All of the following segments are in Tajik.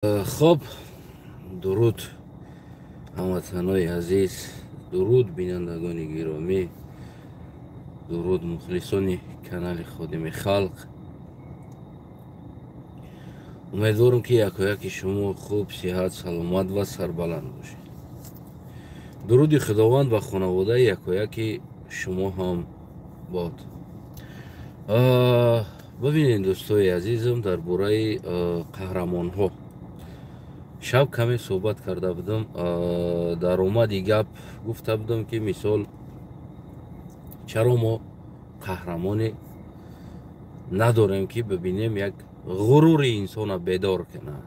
Хоб, дуруд, ҳамватанои азиз, дуруд, бинандагони гиромӣ, дуруд, мухлисони канали Ходими халқ. Умедворам, ки якояки шумо хуб, сиҳат, саломат ва сарбаланд бошед. Дуруди Худованд ба хонаводаи якояки шумо ҳам бод. Бибинед, дӯстои азизам, дар бораи қаҳрамонҳо шаб каме суҳбат карда будам. Дар омади гап гуфта будам, ки мисол, чаро мо қаҳрамоне надорем, ки бибинем, як ғурури инсона бедор кунад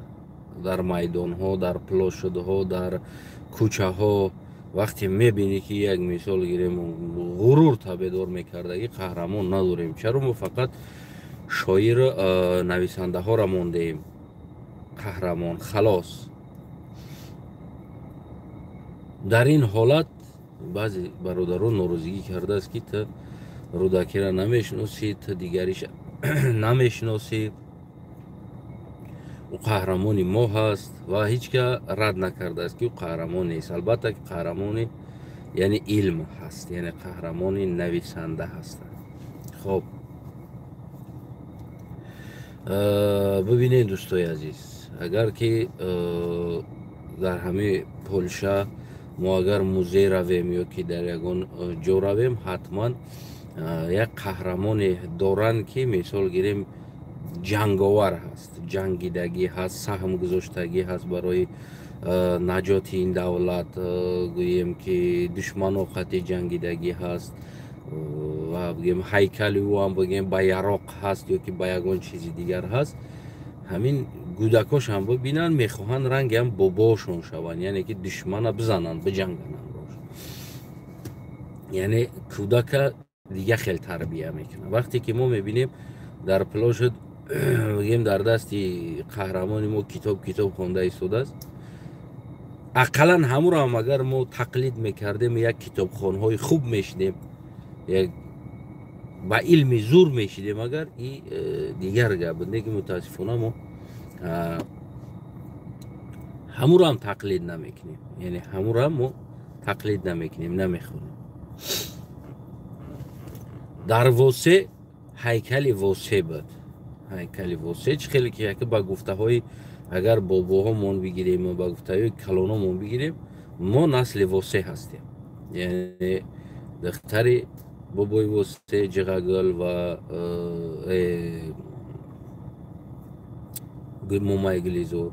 дар майдонҳо, дар площадҳо, дар кӯчаҳо. Вақте мебинӣ, ки як мисол гирем, ғурур та бедор мекардагӣ қаҳрамон надорем. Чаро мо фақат шоир, нависандаҳоро мондаем қаҳрамон, халос? Дар ин ҳолат баъзе бародарон норозигӣ кардааст, ки ту Рӯдакиро намешиносӣ, ту дигариша намешиносӣ, ӯ қаҳрамони мо ҳаст. Ва ҳеҷ ка рад накардааст, ки ӯ қаҳрамон нест. Албатта, ки қаҳрамони, яъне, илм ҳаст, яъне қаҳрамони нависанда ҳастанд. Хоб, бибинед, дӯстои азиз, агар ки дар ҳамаи Полша мо агар музей равем ё ки дар ягон ҷо равем, ҳатман як қаҳрамоне доранд, ки мисол гирем, ҷанговар ҳаст, ҷангидагӣ ҳаст, саҳм гузоштагӣ ҳаст барои наҷоти ин давлат, гӯем ки душмано қати ҷангидагӣ ҳаст ва бигем, ҳайкали ӯ ҳам, бигем, ба яроқ ҳаст ё ки ба ягон чизи дигар ҳаст. Ҳамин кӯдакошам бибинанд, мехоҳанд ранги ҳам бобоошон шаванд, яъне ки душмана бизананд, биҷангананд. Яъне кӯдака дига хел тарбия мекунад. Вақте ки мо мебинем, дар площадь, бигем, дар дасти қаҳрамони мо китоб хонда истодааст, ақаллан ҳамуро ҳам агар мо тақлид мекардем, як китобхонҳои хуб мешидем, як ба илми зур мешидем агар, и дигар гап буд. Лекин мутаассифона мо ҳамуро ҳам тақлид намекунем, яъне ҳамуро ҳам мо тақлид намекунем, намехонем. Дар Восе ҳайкали Восе буд. Ҳайкали Восе чӣ хеле ки яке ба гуфтаҳои агар бобоҳомон бигирем, ба гуфтаҳои калономон бигирем, мо насли Восе ҳастем, яъне духтари бобои Восе Ҷиғагул ва Момаи Гулизор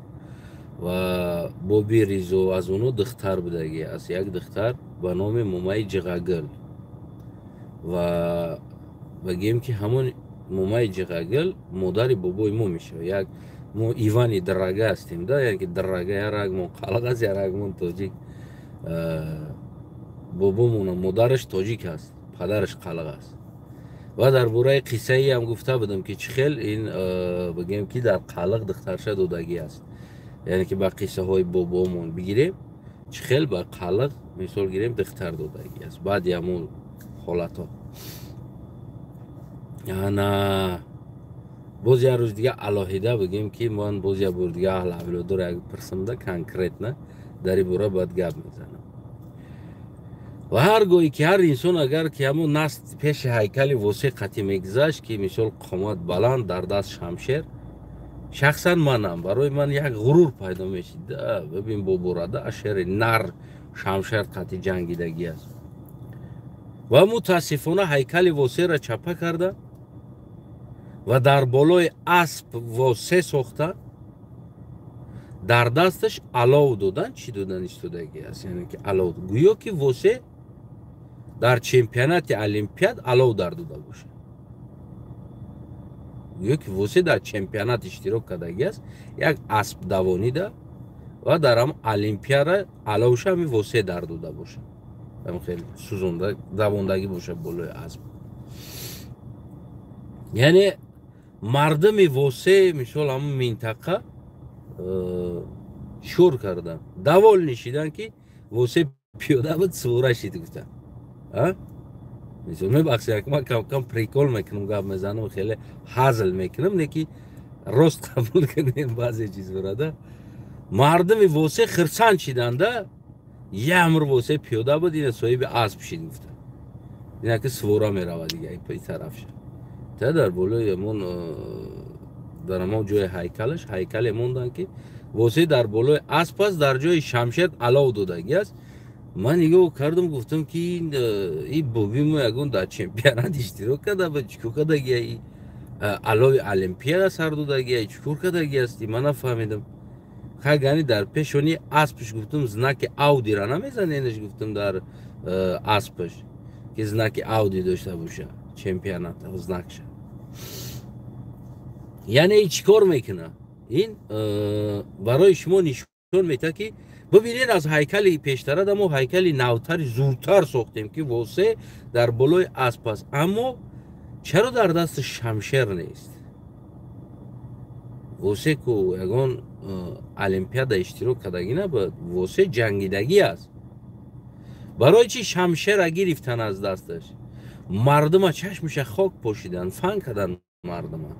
ва боби Ризо, аз оно духтар будагӣ аст, як духтар ба номи Момаи Ҷиғагул. Ва бигем, ки ҳамон Момаи Ҷиғагул модари бобои мо мешавад. Як мо Ивани Драга ҳастем да, яъне ки Драга, як рагмон қалақ аст, як рагмон тоҷик. Бобомона модараш тоҷик аст, падараш қалақ аст. Ва дар бораи қиссаиам гуфта будам, ки чӣ хел ин, бигем, ки дар қалақ духтарша додагӣ аст, яъне ки ба қиссаҳои бобомон бигирем, чӣ хел ба қалақ, мисол гирем, духтар додагӣ аст баъди ҳамон ҳолатҳо. Ана боз як рӯз дига алоҳида, бигем, ки ман боз як бор дига аҳли авлодоро як пурсамда, конкретно дар ин бора бояд гап мезанам. Ва ҳар гоҳе ки ҳар инсон агар ки ҳамон наст пеши ҳайкали Восе қатӣ мегузашт, ки мисол қомат баланд, дар даст шамшер, шахсан манам барои ман як ғурур пайдо мешид: бибин, боборада шери нар шамшер қатӣ ҷангидагӣ аст. Ва мутаассифона ҳайкали Восеро чапа карда ва дар болои асп Восе сохта, дар дасташ алов додан, чӣ додан истодагӣ аст, яъне ки алов, гӯё ки Восе дар чемпионати олимпиад алов дар дода бошад, гӯё ки Восе дар чемпионат иштирок кардагӣ аст, як асп давонида, ва дар ҳам олимпиада аловша ҳами Восе дар дода бошад, хеле сӯзонда давондагӣ бошад болои асп. Яъне мардуми Восе, мисол, ҳамун минтақа шур кардан, довольный шидан, ки Восе пиёда буд, сувора шид, гуфтан. Мебахшед, ман камкам прикол мекунам, гап мезанам, хеле ҳазл мекунам, не ки рост қабул кунем баъзе чизҳоро да. Мардуми Восе хирсанд шиданда, ямр Восе пиёда буд, ина соҳиби асп шид гуфта. Ина ки свора мерава дига ин тарафша. Та дар болои ҳамон дар ҳамон ҷои ҳайкалаш ҳайкале монданд, ки Восе дар болои асп аст, дар ҷои шамшер алов додагӣ аст. Ман нигоҳ кардам, гуфтам, ки ин боби мо ягон дар чемпионат иштирок карда буд, чӣ кор кардагия, алови олимпиада сар додагия, чӣ кор кардагӣ асти, ман нафаҳмидам. Хай гани дар пешони аспш гуфтам, знаки Аудира намезаненаш, гуфтам, дар аспш ки знаки Ауди дошта боша, чемпионата знакша. Яъне чӣ кор мекуна? Ин барои шумо нишон метаҳад, ки бибинед, аз ҳайкали пештара да мо ҳайкали навтари зуртар сохтем, ки Восе дар болои асп аст, аммо чаро дар дасти шамшер нест? Восе ку ягон олимпиада иштирок кардагӣ набуд, Восе ҷангидагӣ аст. Барои чӣ шамшера гирифтан аз дасташ? Мардума чашмиша хок пошидан, фан кардан мардума.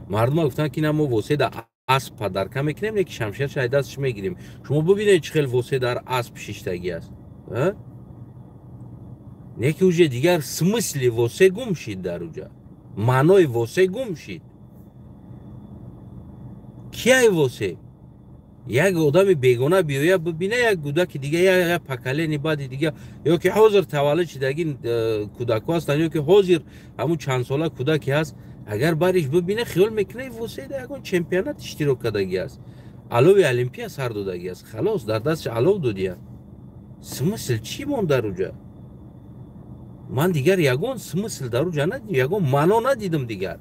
Мардума гуфтанд, ки на, мо Восе дар асп падарка мекунем, не ки шамшерша ай дасташ мегирем. Шумо бибинед, чӣ хел Восе дар асп шиштагӣ аст, не ки уже дигар смысли Восе гум шид, дар уҷа маънои Восе гум шид. Кияй Восе? Як одами бегона биёя бибина, як кӯдаки дига, як поколение баъди дига, ё ки ҳозир таваллуд шидаги кӯдакҳо ҳастанд, ё ки ҳозир ҳамун чандсола кӯдаке ҳаст, агар бариш бибина, хиёл мекуна, Восе дар ягон чемпионат иштирок кардагӣ аст, алови олимпия сар додагӣ аст. Халос, дар дасташ алов додия. Смысл чӣ монд дар уҷа? Ман дигар ягон смысл дар уҷа надидам, ягон маъно надидам дигар.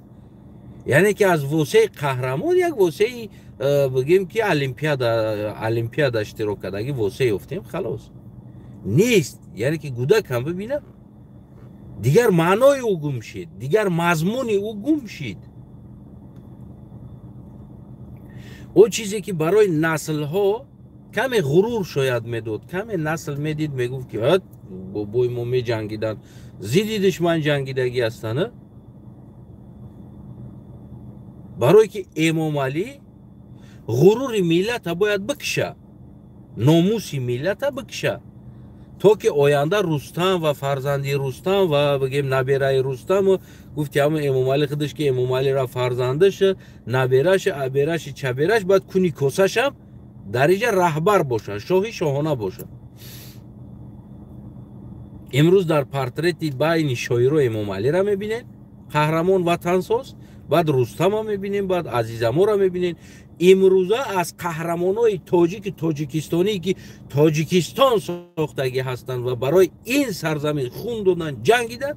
Яъне ки аз Восеи қаҳрамон як Восеи бигем, ки олимпиада иштирок кардагӣ Восе ёфтем, халос, нест. Яъне ки кӯдакам бибина, дигар маънои ӯ гум шид, дигар мазмуни ӯ гум шид. Ӯ чизе ки барои наслҳо каме ғурур шояд медод, каме насл медид, мегуфт, ки бобои мо меҷангиданд, зидди душман ҷангидагӣ ҳастанд. Барое ки Эмомалӣ ғурури миллата бояд бикша, номуси миллата бикша, то ки оянда Рустам ва фарзанди Рустам ва бигем набераи Рустам, гуфти ҳама Эмомалӣ худаш, ки Эмомалиро фарзандаш, набераш, абераши, чабераш бояд куни косашам дар иҷа раҳбар бошанд, шоҳи шоҳона бошанд. Имрӯз дар портрети байни шоиро Эмомалиро мебинед, қаҳрамон, ватансоз, баъд Рустама мебинем, баъд Азизаморо мебинем. Имрӯза аз қаҳрамонои тоҷики тоҷикистоние, ки Тоҷикистон сохтагӣ ҳастанд ва барои ин сарзамин хун доданд, ҷангиданд,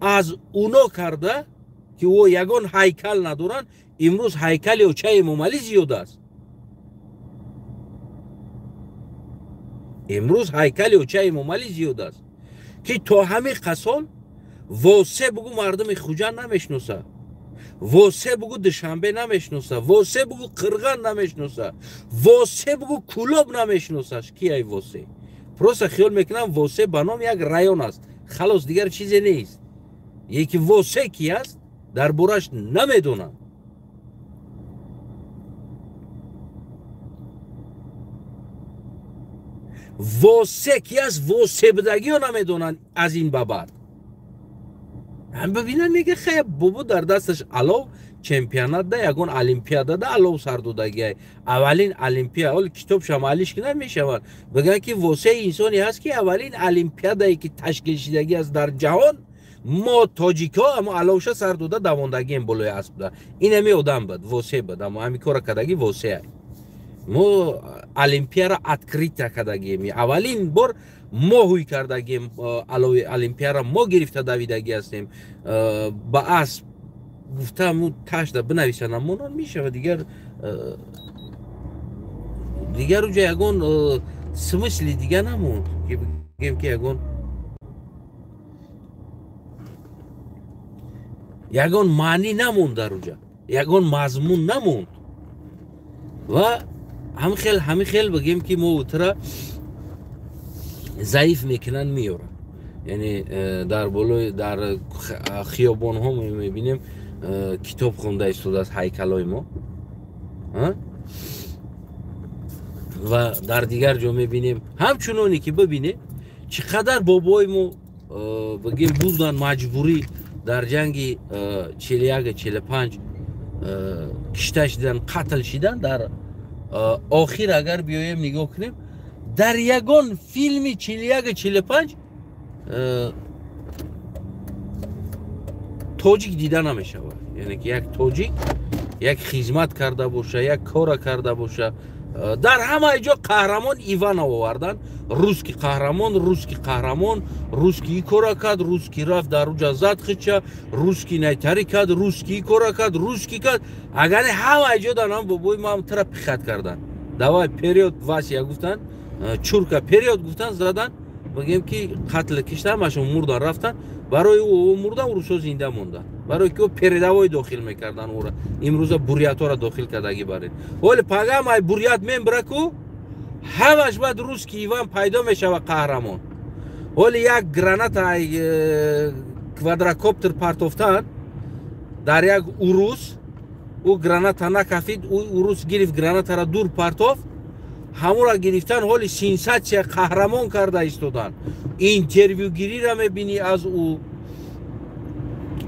аз уно карда, ки ӯ ягон ҳайкал надоранд, имрӯз ҳайкали очаи Эмомалӣ зиёд аст. Имрӯз ҳайкали очаи Эмомалӣ зиёд аст, ки то ҳамин қасон Восе бугӯ, мардуми Хуҷанд намешиносад, Восе бугӯ, Душанбе намешиноса, Восе бугӯ, Қирған намешиноса, Восе бугӯ, Кӯлоб намешиносаш. Кияй Восе? Просто хиёл мекунам, Восе ба номи як район аст, халос, дигар чизе нест. Яки Восе ки аст, дар бораш намедонам. Восе ки аст, восебудагиё намедонанд. Аз ин ба баъд ҳам бибинанд, мега, хая, бобо дар дасташ алов, чемпионатда, ягон олимпиадада алов сар додагиай, аввалин олимпиа. Ҳоли китобшам алиш ки намешавад, бигӯянд, ки Восеи инсоне ҳаст, ки аввалин олимпиадае, ки ташкил шидагӣ аст дар ҷаҳон, мо тоҷикҳо амо аловша сар дода давондагием болои аспда, ин ҳами одам буд, Восе буд, амо ҳами кора кардагӣ Восеа. Мо олимпиара открыта кардагием, аввалин бор мо ҳуй кардагием, алови олимпиара мо гирифта давидагӣ ҳастем ба асп, гуфтаму ташда бинависа намонан мешавад. Дигар уҷа ягон смысли дига намонд, ки бигем, ки ягон маънӣ намонд дар уҷа, ягон мазмун намонд. Ва ҳамин хел бигем, ки мо утра заиф мекунанд, меёранд. Яъне дар болои дар хиёбонҳо мебинем, китоб хонда истодааст ҳайкалҳои мо. Ва дар дигар ҷо мебинем, ҳамчуноне ки бибинем, чӣ қадар бобои мо бигем бурдан маҷбурӣ дар ҷанги 41-45 кишта шидан, қатл шидан. Дар охир агар биёем нигоҳ кунем, дар ягон филми 41-45 тоҷик дида намешавад. Яъне ки як тоҷик як хизмат карда боша, як кора карда боша. Дар ҳамаи ҷо қаҳрамон Иванов овардан. Русский қаҳрамон, русский қаҳрамон, русский и кора кард, русский рафт дар уҷа зад хича, русский найтарӣ кард, русский и кора кард, русский кард. Агар ҳамаи ҷо дар ҳам бобои ман тара пихат кардан. Давай период Вася гуфтан, чурка период гуфтан, задан, бигем ки қатл кишта, ҳамашон мурдан рафтан. Барои ӯ мурдан, русҳо зинда мондан. Барои ки ӯ передовой дохил мекардан ӯра. Имрӯза бурятҳоро дохил кардагӣ баред. Ҳоли пагам ай бурят мембира ку, ҳамаш баъд русский Иван пайдо мешава қаҳрамон. Ҳоли як граната ай квадрокоптер партофтан дар як урус, ӯ граната накафид, ӯ урус гирифт гранатаро дур партофт, ҳамура гирифтан, ҳоли сенсатсия қаҳрамон карда истодан. Интервюгириро мебинӣ аз ӯ,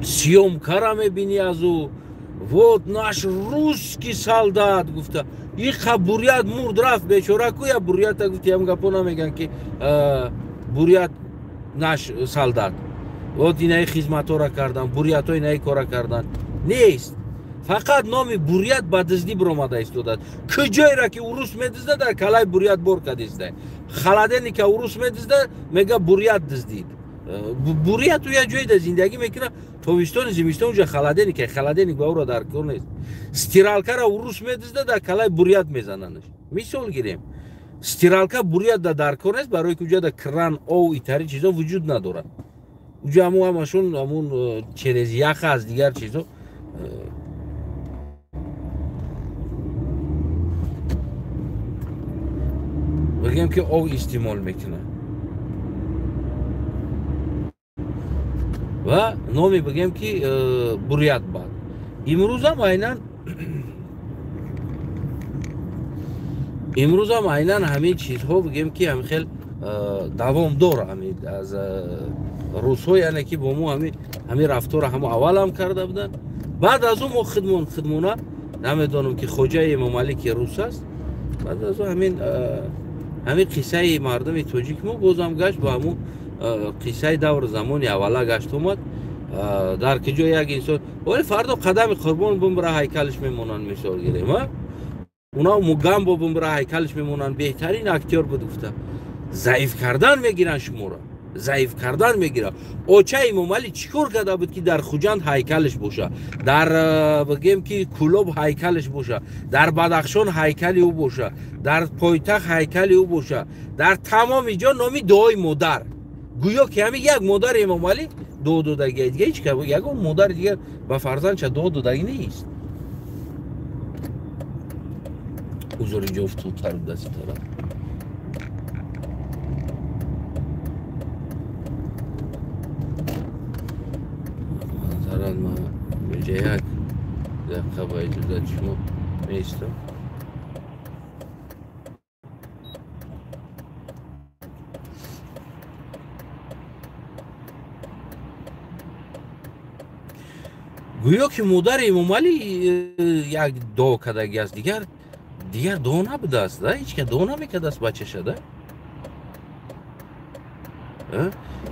съёмкара мебинӣ аз ӯ. Вот наш русский солдат гуфта. Иқа бурят мурд рафт бечора ку, я бурята гуфта, ям гапо намеган ки бурят наш солдат. Вот инаи хизматҳоро кардан, бурятҳо инаи кора кардан. Нест. Фақат номи бурят ба дуздӣ биромада истодад. Куҷоеро ки урус медузда, дар калаи бурят бор кадиста. Холодильника урус медузда, мега бурят дуздид. Бурят я ҷое дар зиндагӣ мекунад, тобистони зимистон уҷа холодильника, холодильник ба ӯро дар кор нест. Стиралкаро урус медузда, дар калаи бурят мезананаш. Мисол гирем. Стиралка бурят дар кор нест, барои ки уҷа дар кран, ов, итари чизо вуҷуд надорад. Уҷа ҳамун ҳамашон ҳамун через яха аз дигар чизо бигем ки ов истеъмол мекунад. Ва номи бигем ки бурят бад. Имрӯзам айнан ҳамин чизҳо бигем ки ҳамин хел давом дора. Ҳамин аз русҳо, яъне ки бо мо ҳамин рафторро ҳамо аввалам карда буданд. Баъд аз ӯ мо хидмона намедонам ки хоҷаи Эмомалӣ ки рус аст. Баъд аз ӯ ҳамин қиссаи мардуми тоҷик мо бозам гашт ба ҳамун қиссаи даври замони аввала гашт омад. Дар ки ҷо як инсон вале фардо қадами қурбон бумбира ҳайкалиш мемонанд, мисол гирем, а уна Мугамбо бумбира ҳайкалиш мемонанд, беҳтарин актёр буд гуфта. Заиф кардан мегиранд шуморо, заиф кардан мегиранд. Оча Эмомалӣ чӣ кор карда буд ки дар Хуҷанд ҳайкалиш боша, дар бигем ки Кӯлоб ҳайкалиш боша, дар Бадахшон ҳайкали ӯ боша, дар пойтахт ҳайкали ӯ боша, дар тамоми ҷо номи дуои модар. Гӯё ки ҳамин як модари Эмомалӣ дуо додагӣ, дигар ҳеҷ кас ягон модари дигар ба фарзандша дуо додагӣ нест. Узр, инҷо уфтодтар буд аз ин тараф. Ман инҷа як дақиқа ба иҷозати шумо меистам. Гӯё ки модари Эмомалӣ як дуо кардагӣ аст, дигар дуо набудааст, да? Ҳеҷ кас дуо намекардааст бачаша, да?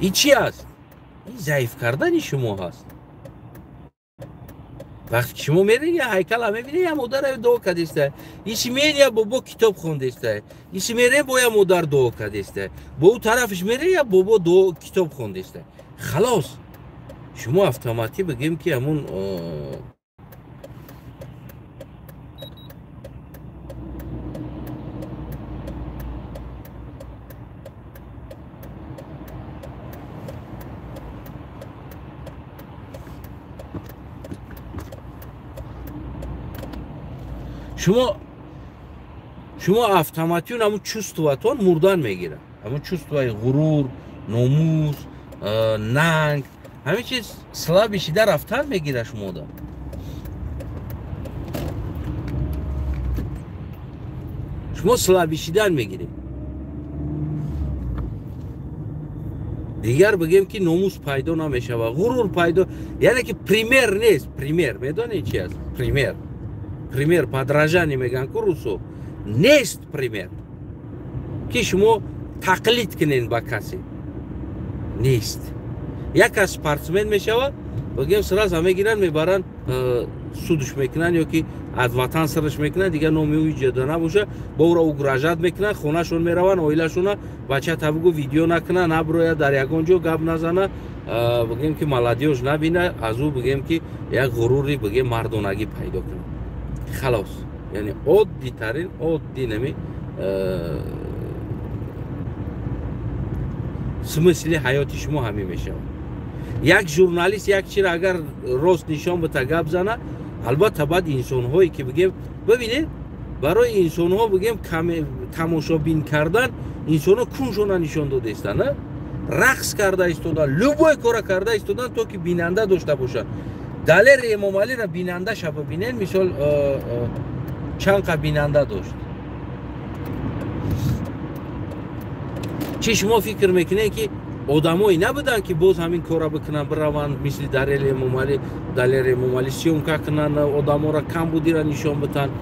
Ин чи аст? Ин заиф кардани шумо ҳаст. Вақте ки шумо меред, я ҳайкала мебинед, я модаре дуо кардиста, иши меред, я бобо китоб хондиста, иши меред, бо я модар дуо кардиста, бо ӯ тарафиш меред, я бобо дуо китоб хондиста. Халос, шумо автоматӣ бигем ки ҳамун шумо автоматиюн ҳамун чувстватон мурдан мегирад. Ҳамун чувстваи ғурур, номус, нанг, ҳамин чиз слаби шида рафтан мегирад шумода. Шумо слабый шидан мегиред. Дигар бигем ки номус пайдо намешавад, ғурур пайдо, яъне ки пример нест. Пример медонед чи аст? Пример, пример подражание мегӯянд ку русо. Нест пример ки шумо тақлид кунед ба касе, нест. Як кас спортсмен мешавад, бигем сразу мегиранд, мебаранд, судш мекунанд ё ки аз ватан сараш мекунанд, дигар номи ӯ ҷода набоша, бо ӯро угрожать мекунанд, хонашон мераванд, оилашона, бача табугу видео накуна, наброяд, дар ягон ҷо гап назана, бигем ки молодёжь набина, аз ӯ бигем ки як ғурури бигем мардонагӣ пайдо кунад. Халос. Яъне оддитарин, оддӣ нами смысли ҳаёти шумо ҳамин мешавад. Як журналист як чиро агар рост нишон бита, гап зана, албатта баъд инсонҳое ки бигем, бибинед, барои инсонҳо бигем тамошобин кардан, инсонҳо куншона нишон дода истанд, рақс карда истодан, любой кора карда истодан, то ки бинанда дошта бошанд. Далери Эмомалиро бинандаша бибинед, мисол чанд қа бинанда дошт. Чӣ шумо фикр мекунед ки одамое набуданд ки боз ҳамин кора бикунанд, бираванд мисли Далери Эмомалӣ, Далери Эмомалӣ съёмка кунанд, одаморо камбудиро нишон битанд?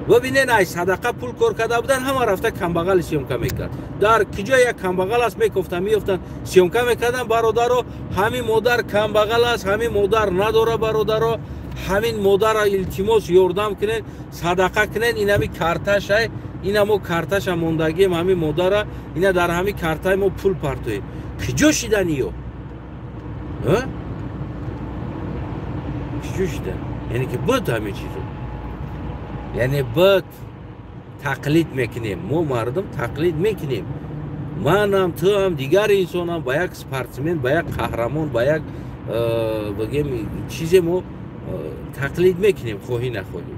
Бибинед, ай садақа пул кор карда буданд, ҳама рафта камбағали съёмка мекард. Дар киҷо як камбағал аст, мекофтанд, меёфтанд, съёмка мекарданд. Бародаро, ҳамин модар камбағал аст, ҳамин модар надора, бародаро, ҳамин модарро илтимос ёрдам кунед, садақа кунед, инами карташай, ина мо карташа мондагием ҳамин модара, ина дар ҳамин картаи мо пул партоем. Киҷо шидан ё? Киҷо шидан? Яъне ки буд ҳамин чизо. Яъне буд, тақлид мекунем, мо мардум тақлид мекунем. Манам, туам, дигар инсонам ба як спортсмен, ба як қаҳрамон, ба як бигем чизе мо тақлид мекунем, хоҳӣ нахоҳӣ.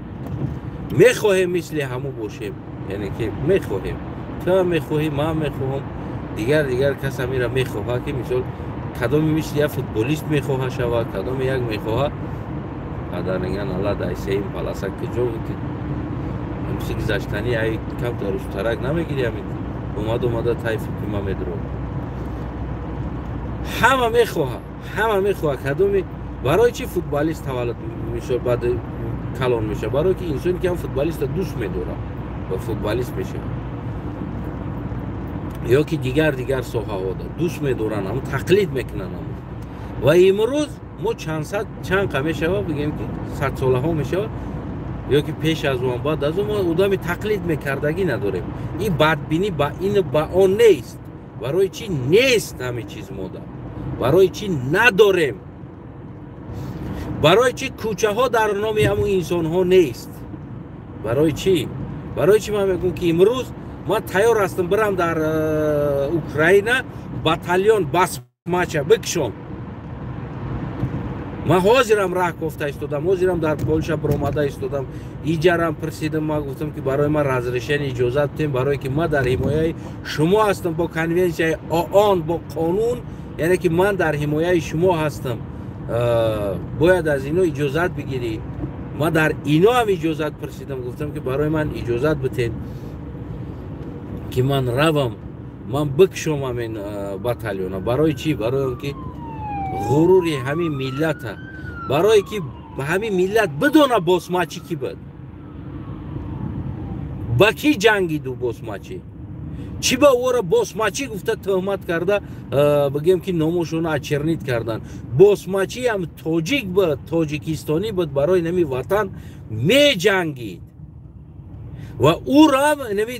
Мехоҳем мисли ҳаму бошем, яъне ки мехоҳем, туам мехоҳӣ, ман мехоҳам, дигар кас ҳамира мехоҳад ки мисол кадоме мисли як футболист мехоҳа шавад, кадоме як мехоҳа. Падарниган алла дайсеим паласа куҷо ки мисли гузаштани ай камтар рустарак намегири, ҳамин омад омада тайфи пима медро. Ҳама мехоҳа, ҳама мехоҳа. Кадоме барои чи футболист таваллуд мисол баъд калон мешавад? Барое ки инсоне ки ҳам футболиста дӯст медорад ва футболист мешавад, ё ки дигар соҳаҳо дӯст медоранд, ҳам тақлид мекунанд. Ва имрӯз мо чанд сад, чанд қа мешавад, бигем ки садсолаҳо мешавад, ё ки пеш аз он, баъд аз он мо одами тақлид мекардагӣ надорем. Ин бадбинӣ ба ин ба он нест. Барои чӣ нест ҳамин чиз мода? Барои чӣ надорем? Барои чӣ кӯчаҳо дар номи ҳамун инсонҳо нест? Барои чӣ? Барои чӣ ман мегӯям ки имрӯз ман тайёр ҳастам бирам дар Украина батальон басмача бикшом. Ман ҳозирам раҳ кофта истодам, ҳозирам дар Полша биромада истодам, иҷарам пурсидам, ман гуфтам ки барои ман разрешение иҷозат бидем, барое ки ман дар ҳимояи шумо ҳастам бо конвенсияи ООН, бо қонун, яъне ки ман дар ҳимояи шумо ҳастам, бояд аз ино иҷозат бигирӣ. Ман дар ино ҳам иҷозат пурсидам, гуфтам ки барои ман иҷозат бидед ки ман равам, ман бикшомам ин батальона. Барои чӣ? Барои он ки ғурури ҳамин миллата, барое ки ҳамин миллат бидона босмачӣ кӣ буд, ба кӣ ҷангиду босмачӣ, чӣ ба ӯро босмачӣ гуфта тӯҳмат карда, бигем ки номошонро очернить кардан. Босмачӣ ҳам тоҷик буд, тоҷикистонӣ буд, барои нами ватан меҷангид ва ӯро ҳам нами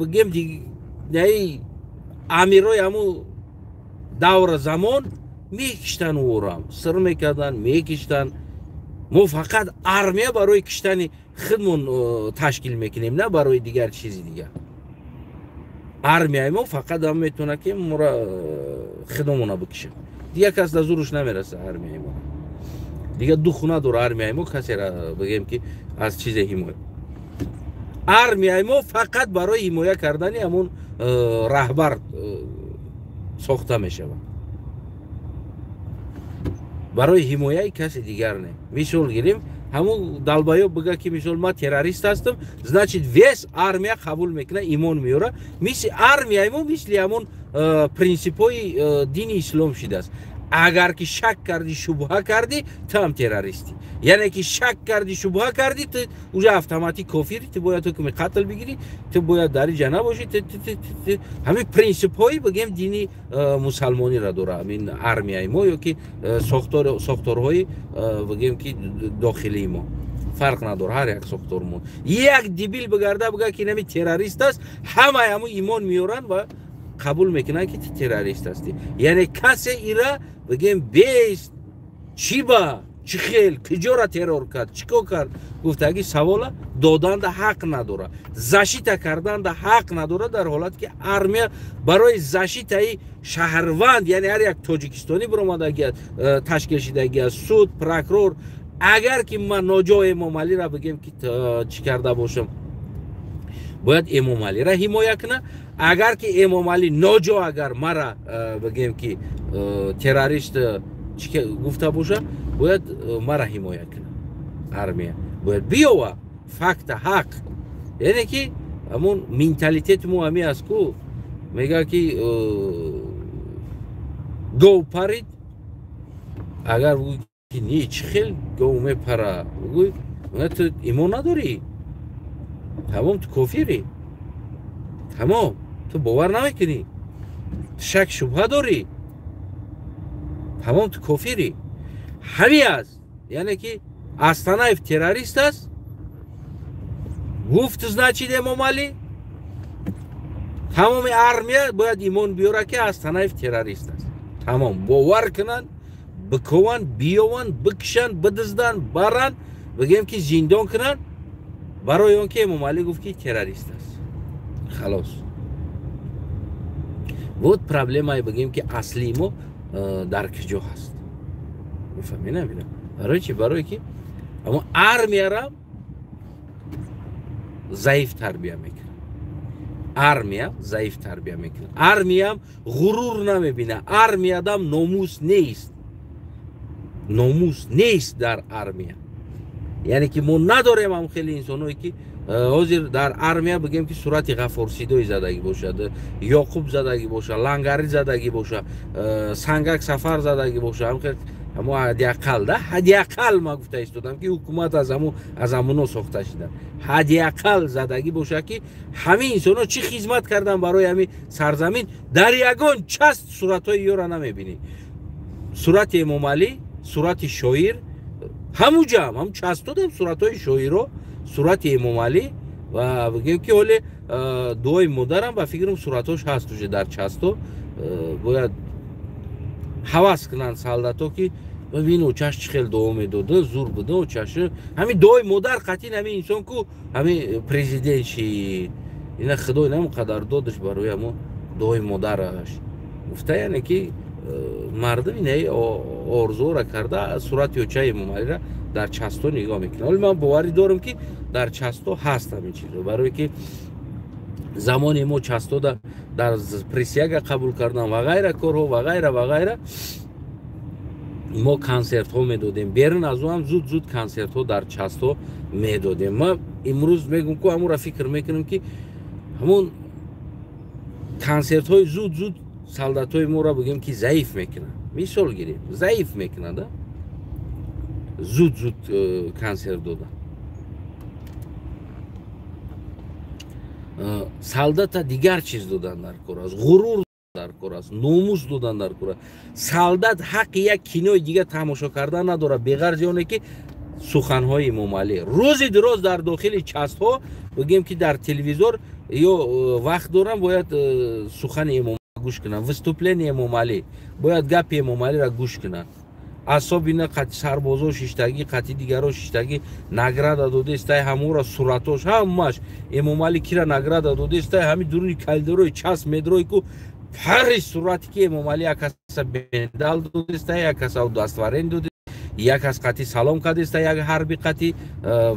бигем амирои ҳамун давра замон мекиштан, ӯро сир мекардан, мекиштан. Мо фақат армия барои киштани худмон ташкил мекунем, на барои дигар чизи дигар. Армияи мо фақат ҳам метавонад ки моро худомона бикишад, дигар кас дар зуруш намераса. Армияи мо дигар ду хуна дора. Армияи мо касера бигем ки аз чизе ҳимоя, армияи мо фақат барои ҳимоя кардани ҳамун раҳбар сохта мешавад, барои ҳимояи каси дигар не. Мисол гирем, Ҳамун долбоёб бига, ки мисол ман террорист ҳастам, значит, весь армия қабул мекунад, имон меёра. Мисли армияи мо, мисли ҳамун принсипҳои дини ислом шидааст. Агар ки шак кардӣ, шубҳа кардӣ, ту ҳам террористӣ. Яъне ки шак кардӣ, шубҳа кардӣ, ту уже автоматик кофири, ту бояд ҳукми қатл бигирӣ, ту бояд дар иҷа набошӣ. Ҳамин принсипҳои, бигем, дини мусалмониро дора ҳамин армияи мо ё ки сохторҳои, бигем, ки дохилии мо, фарқ надорад, ҳар як сохтормон. Як дебил бигарда, бига, ки инами террорист аст, ҳамаи ҳамун имон меёранд ва қабул мекунанд, ки ту террорист ҳастӣ. Яъне касе ира, бигем, бест чӣ ба чӣ хел, киҷора террор кард, чӣ кор кард, гуфтаги савола доданда ҳақ надора, защита карданда ҳақ надора. Дар ҳолате ки армия барои защитаи шаҳрванд, яъне ҳар як тоҷикистонӣ биромадаги аст, ташкил шидаги аст, суд, прокурор. Агар ки ман ноҷо Эмомалира, бигем, ки чӣ карда бошам, бояд Эмомалира ҳимоя кунад. Агар ки Эмомалӣ ноҷо, агар мара, бигем, ки террорист гуфта боша, бояд мара ҳимоя кунад. Армия бояд биёва факта, ҳақ. Яъне ки ҳамун менталитети мо ҳамин аст ку, мега, ки гов парид, агар бигӯй, ки не, чӣ хел гов мепара, бигӯй, ту имон надорӣ, тамом, ту кофирӣ, тамом, ту бовар намекунӣ, ту шак шубҳа дорӣ, тамом, ту кофирӣ. Ҳамин аст. Яъне ки Астанаев террорист аст гуфт, значит, Эмомалӣ, тамоми армия бояд имон биёрад, ки Астанаев террорист аст. Тамом, бовар кунанд, бикованд, биёванд, бикушанд, бидизданд, баранд, бигем, ки зиндон кунанд, барои он ки Эмомалӣ гуфт, ки террорист аст. Халос. Вот проблемаи, бигем, ки аслии мо дар киҷо ҳаст, мефаҳмӣ? Намедонам барои чи. Барое ки аммо армияра заиф тарбия мекунад, армия заиф тарбия мекунад, армиям ғурур намебина, армиядам номус нест, номус нест дар армия. Яъне ки мо надорем ҳам хеле инсоное, ки ҳозир дар армия, бигем, ки сурати Ғаффорсидои задагӣ бошад, Ёқуб задагӣ бошад, Лангарӣ задагӣ бошад, Сангак Сафар задагӣ бошад. Ҳамо ҳадди ақал да, ҳадди ақал ман гуфта истодам, ки ҳукумат аз ҳамуно сохта шида, ҳадди ақал задагӣ бошад, ки ҳамин инсонҳо чӣ хизмат кардан барои ҳамин сарзамин. Дар ягон часть суратҳои ёра намебинӣ. Сурати Эмомалӣ, сурати шоир ҳамуҷам, ҳам часть додам, суратҳои шоиро, сурати Эмомалӣ ва, бигем, ки ҳоле дуои модарам, ба фикрам, суратҳош ҳаст уже дар часто. Бояд ҳавас кунанд солдато, ки бибин, очаш чӣ хел дуо медода, зур буда очаш. Ҳамин дуои модар қатъин ҳамин инсон ку ҳамин президент шид. Ина худо инам қадар додаш барои ҳамо дуои модараш гуфта. Яъне ки мардум инаи орзуро карда, сурати очаи Эмомалира дар часто нигоҳ мекунад. Ҳоли ман боварӣ дорам, ки дар часто ҳаст ҳамин чизо, барое ки замоне мо частода дар присяга қабул кардан ва ғайра корҳо ва ғайра ва ғайра, мо консертҳо медодем. Берун аз ӯ ҳам зуд зуд консертҳо дар часто медодем. Ма имрӯз мегӯм ку, ҳамонро фикр мекунам, ки ҳамон консертҳои зуд зуд солдатҳои моро, бигем, ки заиф мекунад. Мисол гирем, заиф мекунад зуд зуд консерт додан. Солдата дигар чиз додан дар кор аст, ғурур дар кор аст, номус додан дар кор аст. Солдат ҳаққи як кинои дига тамошо кардан надорад, беғарзи оне ки суханҳои Эмомалӣ рӯзи дуроз дар дохили частҳо, бигем, ки дар телевизор ё вақт дорам, бояд сухани Эмомалӣ гӯш кунанд, выступление Эмомалӣ, бояд гапи Эмомалиро гӯш кунанд. Особенно қати сарбозо шиштагӣ, қати дигаро шиштагӣ, награда додестай, ҳамура суратош ҳамаш Эмомалӣ кира награда додестай. Ҳами дуруни коридорои часть медрои ку, ҳари сурате ки Эмомалӣ як каса медал додестай, як каса удостоверение доде, як кас қати салом кардестай, як ҳарби қати,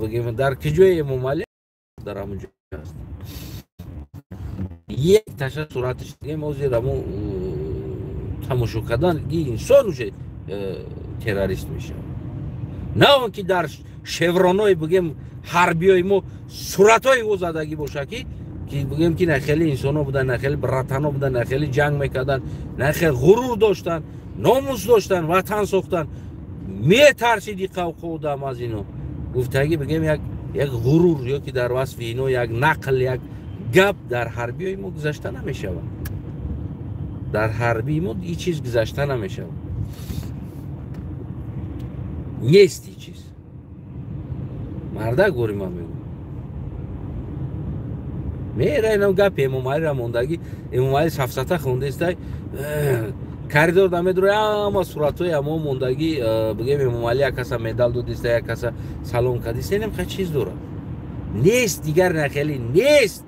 бигем, дар киҷои Эмомалӣ, дар ҳамун ҷо аст як таша сураташ. Дигем, ҳозир ҳамун тамошо кардан, инсон уже террорист мешавад. На он ки дар шевронои бигем ҳарбиёи мо суратҳои ӯ задагӣ боша, ки бигем ки на хеле инсонҳо буданд, на хеле братано буданд, на хеле ҷанг мекарданд, на хеле ғурур доштанд, номус доштанд, ватан сохтанд. Метарсиди қавқо одам аз ино. Гуфтагӣ бигем як ғурур ё ки дар васфи ино як нақл, як гап дар ҳарбиёи мо гузашта намешавад. Дар ҳарбии мо ин чиз гузашта намешавад. Нест ин чиз. Мардак гори ман мегӯям. Мера инам гапи Эмомалиро мондагӣ, Эмомали сафсата хондестай, коридор да медурои, ҳама суратҳои ҳамо мондагӣ, бигем Эмомали як каса медал додиста, як каса салом кардиста, инам хай чиз дорад. Нест, дигар нахеле нест.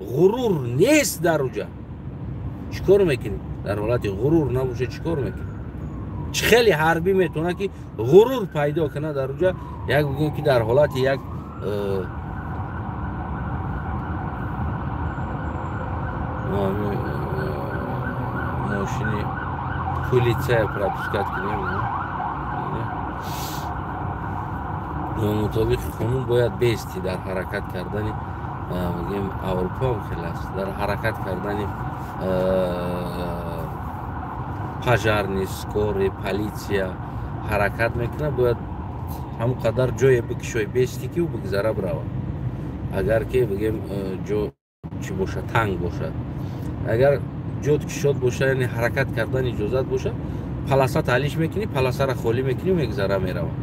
Ғурур нест дар уҷа. Чӣ кор мекунӣ? Дар ҳолати ғурур набоша чӣ кор мекунӣ? Чӣ хеле ҳарбӣ метавонад ки ғурур пайдо кунад дар уҷа, як бигӯем ки дар ҳолати як мошини полиция пропускать кунем. Мутобиқи қонун бояд бести дар ҳаракат кардани, бигем Аврупо ҳам хеле аст, дар ҳаракат кардани пожарный, скорый, полиция ҳаракат мекунад, бояд ҳамон қадар ҷое бикушои, бести ки ӯ бигзара биравад. Агар ки бигем ҷо чӣ бошад, танг бошад, агар ҷод кушод бошад, яъне ҳаракат кардан иҷозат бошад, полоса таълиш мекунӣ, полосаро холӣ мекунӣ, мегзара меравад.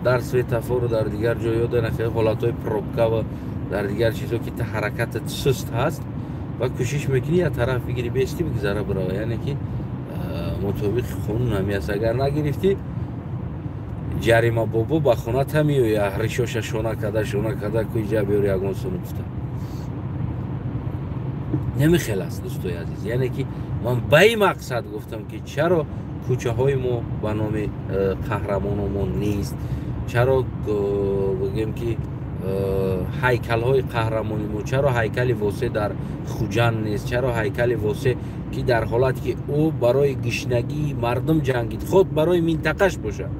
Дар светофору дар дигар ҷойҳо ҳолатҳои пробка ва дар дигар чизҳо ки ҳаракатат суст ҳаст ва кӯшиш мекунӣ як тараф бигирӣ, бести бигзара бирава. Яъне ки мутобиқи қонун ҳами аст. Агар нагирифтӣ, ҷарима бобо ба хоната меоя, ришоша шона карда, шона карда, куҷа биёр ягон сум гуфта. Намехел аст, дӯстои азиз. Яъне ки ман ба ин мақсад гуфтам, ки чаро кӯчаҳои мо ба номи қаҳрамономон нест, чаро бигем ки ҳайкалҳои қаҳрамони мо, чаро ҳайкали Восе дар Хуҷанд нест, чаро ҳайкали Восе ки дар ҳолате ки ӯ барои гишнагии мардум ҷангид, худ барои минтақаш бошад.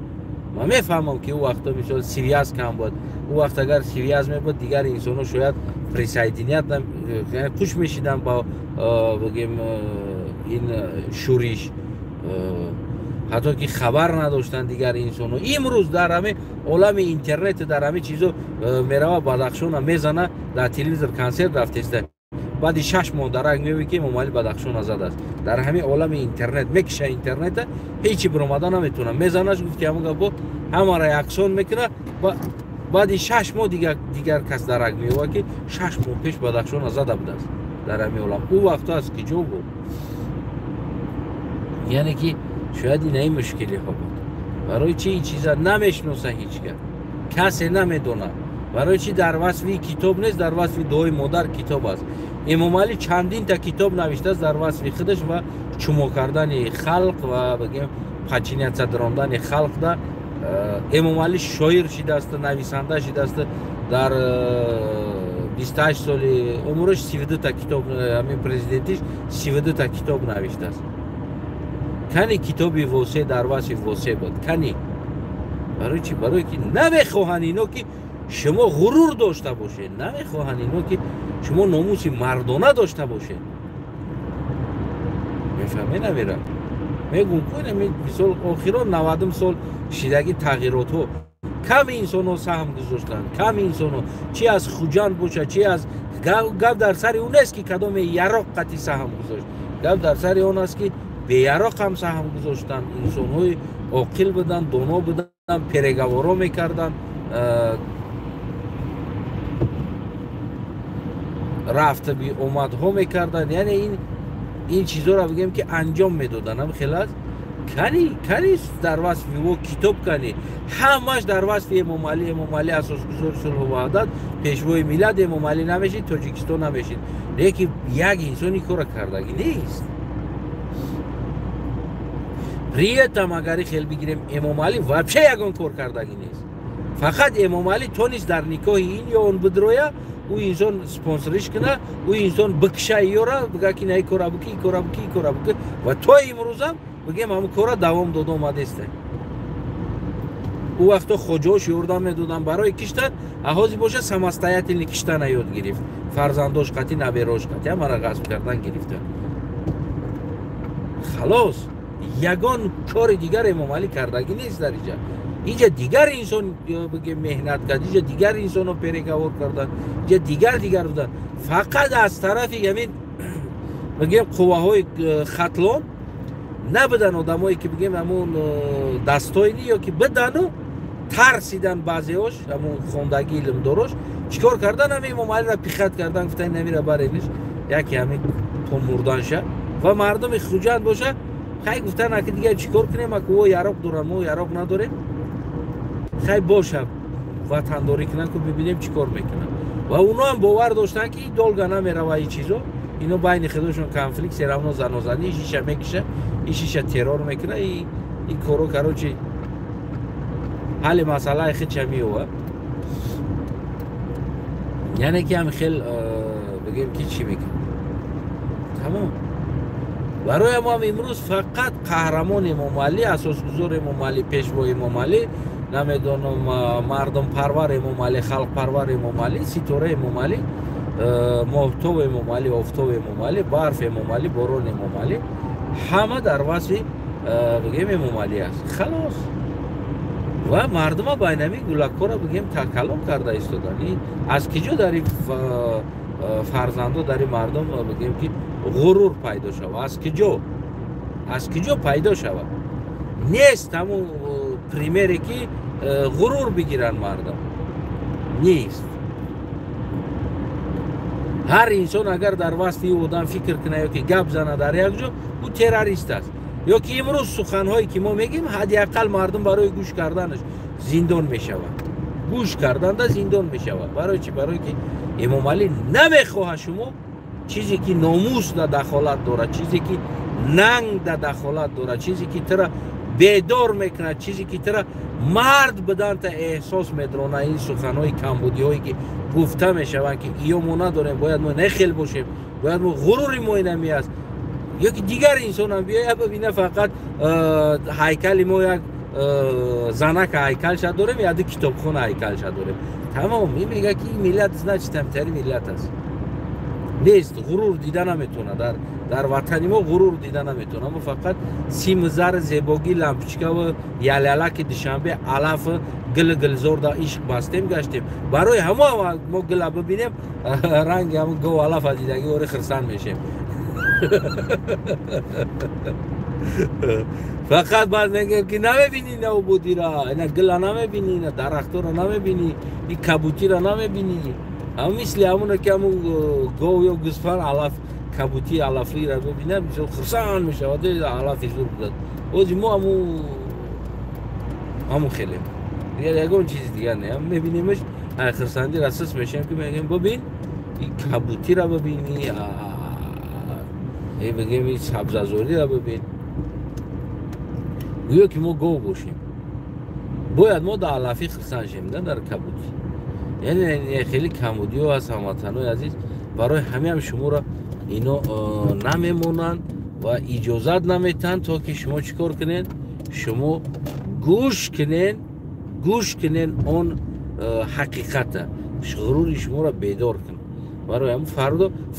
Ман мефаҳмам ки ӯ вақто мисол связь кам буд. Ӯ вақт агар связь мебуд, дигар инсонҳо шояд присоединять хуш мешиданд ба бигем ин шӯриш, ҳатто ки хабар надоштанд дигар инсонҳо. Имрӯз дар ҳами олами интернет, дар ҳами чизо мерава, Бадахшона мезана, дар телевизор консерт рафтеста, баъди 6 моҳ дарак меёбӣ ки Эмомалӣ Бадахшона задааст. Дар ҳами олами интернет мекиша, интернета ҳечи биромада наметавонад, мезанаш, гуфти ҳамон гапо ҳамаро яксон мекунад. Баъди 6 моҳ дигар кас дарак меёбад, ки 6 моҳ пеш Бадахшона зада будааст. Дар ҳами олам ӯ вақто аз киҷо буд? Яъне ки шояд инаи мушкилиҳо буд. Барои чи ин чиза намешиноса ҳеҷ кас, касе намедонад? Барои чи дар васфи китоб нест? Дар васфи дуои модар китоб аст. Эмомалӣ чандинта китоб навиштааст дар васфи худаш ва чумо кардани халқ ва бигем подчиняться дарондани халқ. Да Эмомалӣ шоир шидааст, нависанда шидааст. Дар 28 соли умраш 32-та китоб, ҳамин президентиш 32-та китоб навиштааст. Кани китоби Восе дар васфи Восе буд? Кани? Барои чи? Барое ки намехоҳанд ино ки шумо ғурур дошта бошед, намехоҳанд ино ки шумо номуси мардона дошта бошед. Мефаҳме намера мегум ку, мисол, охирон 90-ум сол шидаги тағйиротҳо ками инсонҳо саҳм гузоштанд, ками инсонҳо, чи аз Хуҷанд бошад, чи аз гап дар сари ӯ нест ки кадоме яроқ қатъи саҳм гузошт. Гап дар сари он аст, ки беяроқ ҳам саҳм гузоштанд, инсонҳои оқил буданд, доно буданд, переговорҳо мекарданд, рафта омадҳо мекарданд. Яъне ин чизҳоро бигем ки анҷом медоданд. Ҳам хел аст. Кани, кани дар васфи ӯ китоб? Кани? Ҳамаш дар васфи Эмомалӣ. Эмомалӣ асосгузори сулҳу ваҳдат, пешвои миллат. Эмомалӣ намешид, Тоҷикистон намешид. Лекин як инсон ин кора кардагӣ нест. При этом агари хел бигирем, Эмомалӣ вообще ягон кор кардагӣ нест. Фақат Эмомалӣ тонист дар никоҳи ин ё он бидроя, ӯ инсон спонсориш куна, ӯ инсон бикша ёра, бига ки на, и кора буки, и кора буки, и кора буки. Ва то имрӯзам бигем ҳамн кора давом дода омадеста. Ӯ вақто хоҷаош ёрдам медоданд барои киштан, а ҳозир боша самостоятельно киштана ёд гирифт. Фарзандош қати, наберош қати ҳамара ғасб кардан гирифтан. Халос, ягон кори дигар Эмомалӣ кардагӣ нест дар иҷа. Иҷа дигар инсон бигем меҳнат кард, иҷа дигар инсонро переговор кардан, иҷа дигар будан. Фақат аз тарафи ҳамин бигем қувваҳои Хатлон набудан одамое ки бигем ҳамун дастойни ё ки бидану тарсидан баъзеош, ҳамун хондагӣ илмдорош чикор кардан, ҳами Эмомалиро пихат кардан, гуфтан намира барениш, яке ҳамин то мурданша. Ва мардуми Хуҷанд боша хай гуфтан аки дигар чикор кунем, аки о яроқ доран, мо яроқ надорем, хай боша ватандорӣ кунан, ку бибинем чикор мекунан. Ва уно ҳам бовар доштанд ки долга намерава ин чизо, ино байни худошон конфликт, все равно занозанӣ, ишиша мекиша, ишиша террор мекуна, и коро короче ҳалли масъалаи худша меова. Яъне ки ҳам хел бигем ки чӣ мекунад. Тамом. Барои мо ҳам имрӯз фақат қаҳрамон Эмомалӣ, асосгузор Эмомалӣ, пешво Эмомалӣ, намедонам мардумпарвар Эмомалӣ, халқпарвар Эмомалӣ, ситора Эмомалӣ, моҳтоб Эмомалӣ, офтоб Эмомалӣ, барф Эмомалӣ, борон Эмомалӣ, ҳама дар васфи бигем Эмомалӣ аст. Халос. Ва мардума байнами гулакҳоро бигем такаллум карда истодан. Аз киҷо дар ин фарзандо, дар ин мардум бигем ки ғурур пайдо шава? Аз киҷо? Аз киҷо пайдо шава? Нест ҳамун примере ки ғурур бигиранд мардум. Нест. Ҳар инсон агар дар васфи ӯ одам фикр кунад ё ки гап зана дар як ҷо, ӯ террорист аст. Ё ки имрӯз суханҳое ки мо мегӯем, ҳадди ақал мардум барои гӯш карданаш зиндон мешавад. Гӯш карданда зиндон мешавад. Барои чӣ? Барои ки Эмомалӣ намехоҳад шумо чизе ки номус да дахолат дорад, чизе ки нанг да дахолат дорад, чизе ки тура бедор мекунад, чизе ки тура мард буданта эҳсос медрона. Ин суханҳои камбудиҳое ки гуфта мешаванд ки иё мо надорем, бояд мо нехел бошем, бояд мо ғурури мо инами аст. Ё ки дигар инсонам биёя бибина, фақат ҳайкали мо як занака ҳайкалша дорем, я ду китобхона ҳайкалша дорем. Тамом. Ин мега ки ин миллат значит ҳамтари миллат аст. Нест, ғурур дида наметавонад. Дар ватани мо ғурур дида наметавонад. Мо фақат симу зар, зебогӣ, лампочкаву ялялаки Душанбе, алафу гили гилзор да ишқ бастем гаштем. Барои ҳамо мо гила бибинем, ранги ҳамун гов алафа дидагӣ ори хирсанд мешем. Фақат баъд мегӯем ки намебинӣ навбудира, ина гила намебинӣ, ина дарахтора намебинӣ, ин кабутира намебинӣ. Ҳам мисли ҳамуна ки ҳамун гов ё гӯсфанд алаф кабути алафиро бибинад, мисол хурсанд мешавад, алафи зур будад. Ози мо ҳамун хелем. Дигар ягон чизи дигар не. Мебинемаш, хурсандиро сис мешавем ки мегӯем бибин, ин кабутиро бибин, бигем ин сабзазориро бибин. Гӯё ки мо гов бошем. Бояд мо дар алафӣ хурсанд шем, на дар кабутӣ. Яъне хеле камбудиҳо ҳаст, ҳамватанҳои азиз. Барои ҳамеам шуморо ино намемонанд ва иҷозат наметаҳанд то ки шумо чӣ кор кунед? Шумо гӯш кунед, гӯш кунед он ҳақиқата, ғурури шуморо бедор кунад. Барои ҳамин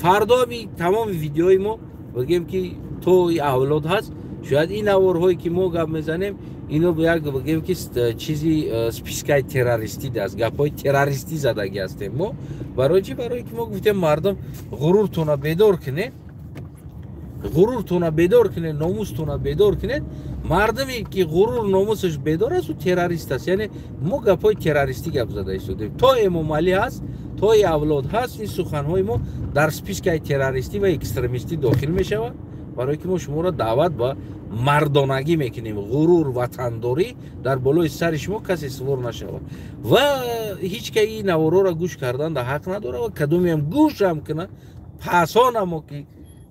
фардо тамоми видеои мо бигем ки то авлод ҳаст, шояд ин наворҳое ки мо гап мезанем, ино як бигем ки чизи спискаи террористӣ даст, гапҳои террористӣ задагӣ ҳастем мо. Барои чӣ? Барои ки мо гуфтем мардум ғуруртонро бедор кунед, ғуруртонро бедор кунед, номустонро бедор кунед. Мардуме ки ғурур номусаш бедор аст, ӯ террорист аст. Яъне мо гапҳои террористӣ гап зада истодем. То Эмомалӣ ҳаст, то авлод ҳаст, ин суханҳои мо дар спискаи террористӣ ва экстремистӣ дохил мешавад. Барои ки мо шуморо даъват ба мардонагӣ мекунем, ғурур, ватандорӣ дар болои сари шумо касе сувор нашавад. Ва ҳеҷ ка ин наворҳоро гӯш кардан да ҳақ надорад ва кадомеам гӯшам кунад, пасонамо ки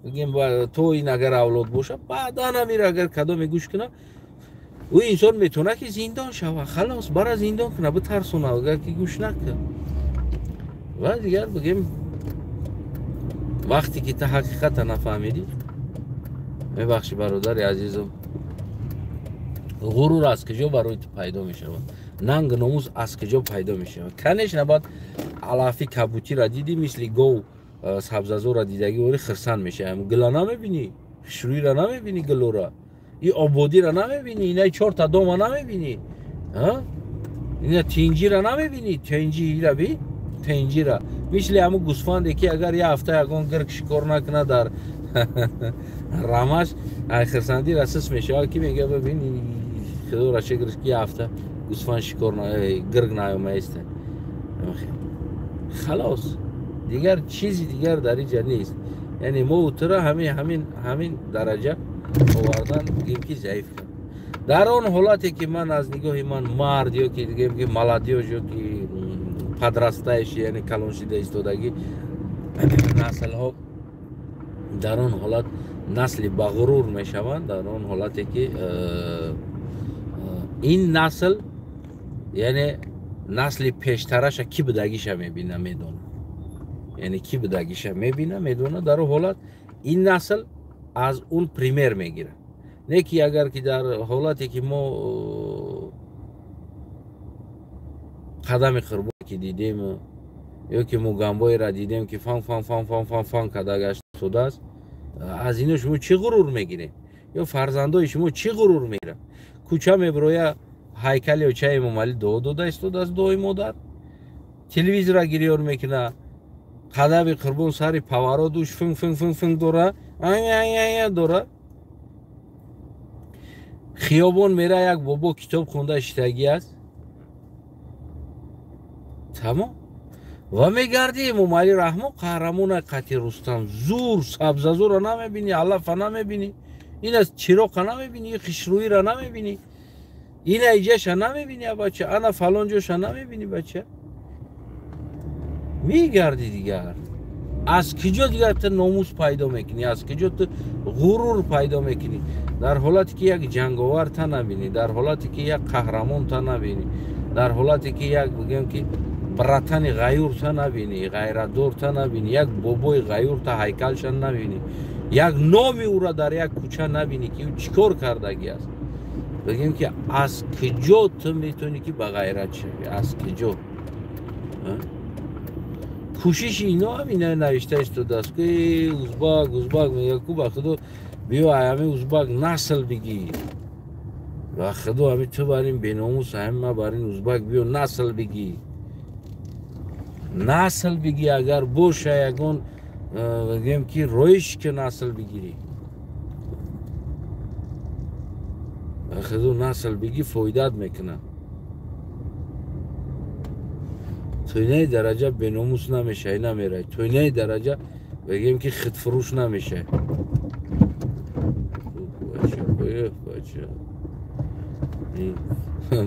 бигем то ин агар авлод бошад, баъдан амир агар кадоме гӯш кунад, ӯ инсон метавонад ки зиндон шавад. Халос, бара зиндон кунад, битарсонад агар ки гӯш накунад. Ва дигар бигем вақте ки та ҳақиқата нафаҳмидӣ, мебахши бародари азизам, ғурур аз куҷо барои ту пайдо мешавад? Нанг номус аз куҷо пайдо мешавад? Конечно, баъд алафи кабутира дидӣ, мисли гов сабзазора дидагӣ ори хирсанд мешавам. Гила намебинӣ, хушрӯира намебинӣ, гилора и ободира намебинӣ, инаи чорта дома намебинӣ, ина тинҷира намебинӣ, тинҷира би тинҷира мисли ҳамун гӯсфанде ки агар як ҳафта ягон гирг шикор накунад дар рамаш хирсандӣ расис мешавад, ки мега бибин худоро шукр ки як ҳафта гӯсфанд шикор гирг наомаиста. Халос, дигар чизи дигар дар инҷа нест. Яъне мо тура ҳамин дараҷа овардан гӯем ки заиф кард. Дар он ҳолате ки ман аз нигоҳи ман мард ё ки гӯем ки молодёж ё ки подрастающий, яъне калоншида истодагӣ наслҳо дар он ҳолат насли ба ғурур мешаванд. Дар он ҳолате ки ин насл, яъне насли пештараша ки будагиша мебина, медона, яъне ки будагиша мебина, медона. Дар он ҳолат ин насл аз он пример мегирад. Не ки агар ки дар ҳолате ки мо қадами қурбон ки дидем ё ки мугамбоеро дидем ки фан фан фан фан фан фан када гашт истодааст, аз ино шумо чӣ ғурур мегиред? Ё фарзандои шумо чӣ ғурур мегиранд? Кӯча мебироя, ҳайкали очаи Эмомалӣ дуо дода истодааст, дуои модар, телевизора гирёр мекуна, қадами қурбон сари паваро душ финг финг финг финг дора, ая дора, хиёбон мера, як бобо китоб хонда шитагӣ аст, тамом. Ва мегарди Эмомалӣ Раҳмон қаҳрамона қати Рустам зур сабзазура намебинӣ, алафа намебинӣ, ина чироқа намебинӣ, хишрӯира намебинӣ, ина иҷаша намебинӣ, бача, ана фалон ҷоша намебинӣ, бача. Мегарди дигар. Аз куҷо дигар ту номус пайдо мекунӣ? Аз куҷо ту ғурур пайдо мекунӣ? Дар ҳолате ки як ҷанговар та набинӣ, дар ҳолате ки як қаҳрамон та набинӣ, дар ҳолате ки як бигӯем ки братани ғаюр та набинӣ, ғайратдор та набинӣ, як бобои ғаюр та ҳайкалша набинӣ, як номи ӯра дар як кӯча набинӣ ки ӯ чӣ кор кардагӣ аст, бигӯем ки аз куҷо ту метавонӣ ки ба ғайрат шавӣ? Аз куҷо? Кӯшиши ино ҳам ина навишта истодааст ки узбак узбак мега, ку ба худо биё ҳами узбак насл бигир, ба худо ҳами ту бар ин беномус, ҳами ма бар ин узбак биё насл бигир, насл бигир. Агар боша ягон бигӯем ки роиш ки насл бигирӣ, ба худо насл бигир, фоидат мекунад. Тойнаи дараҷа беномус намешавӣ, намеравӣ. Тойнаи дараҷа бигӯем ки худфурӯш намешавӣ. Бача,